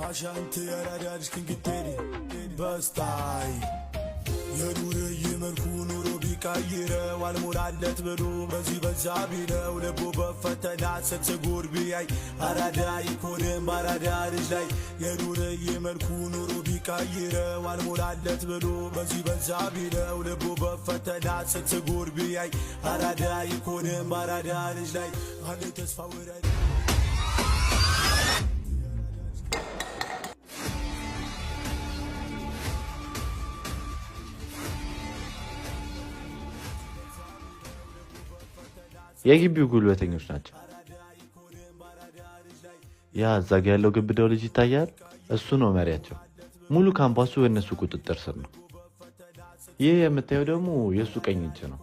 አሻንቲ የራዳ ልጅ king ቴዲ በስታይ የዱርዬ መልኩ ኑሮ ቢቀይረው አልሞላለት ብሎ በዚህ በዛ ቢለው ልቡ በፈተና ስንት ቢያይ አራዳ ይኮንም በአራዳ ልጅ ላይ የዱርዬ መልኩ ኑሮ ቢቀይረው አልሞላለት ብሎ በዚህ በዛ ቢለው ልቡ በፈተና ስንት ቢያይ አራዳ ይኮንም በአራዳ ልጅ ላይ አለ ተስፋ ውረድ። የግቢው ጉልበተኞች ናቸው። ያ እዛ ጋ ያለው ግብዳው ልጅ ይታያል። እሱ ነው መሪያቸው። ሙሉ ካምፓሱ በእነሱ ቁጥጥር ስር ነው። ይህ የምታየው ደግሞ የእሱ ቀኝ እጅ ነው።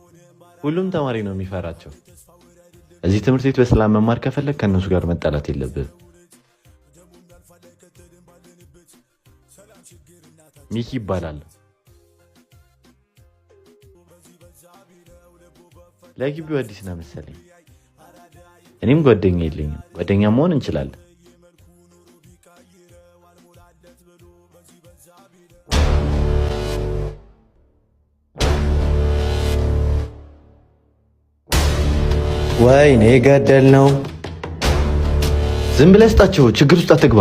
ሁሉም ተማሪ ነው የሚፈራቸው። እዚህ ትምህርት ቤት በሰላም መማር ከፈለግ ከእነሱ ጋር መጣላት የለብህም። ሚኪ ይባላል። ለግቢው አዲስ ነው መሰለኝ። እኔም ጓደኛ የለኝም። ጓደኛ መሆን እንችላለን። ወይኔ ገደል ነው። ዝም ብለህ ስጣቸው፣ ችግር ውስጥ አትግባ።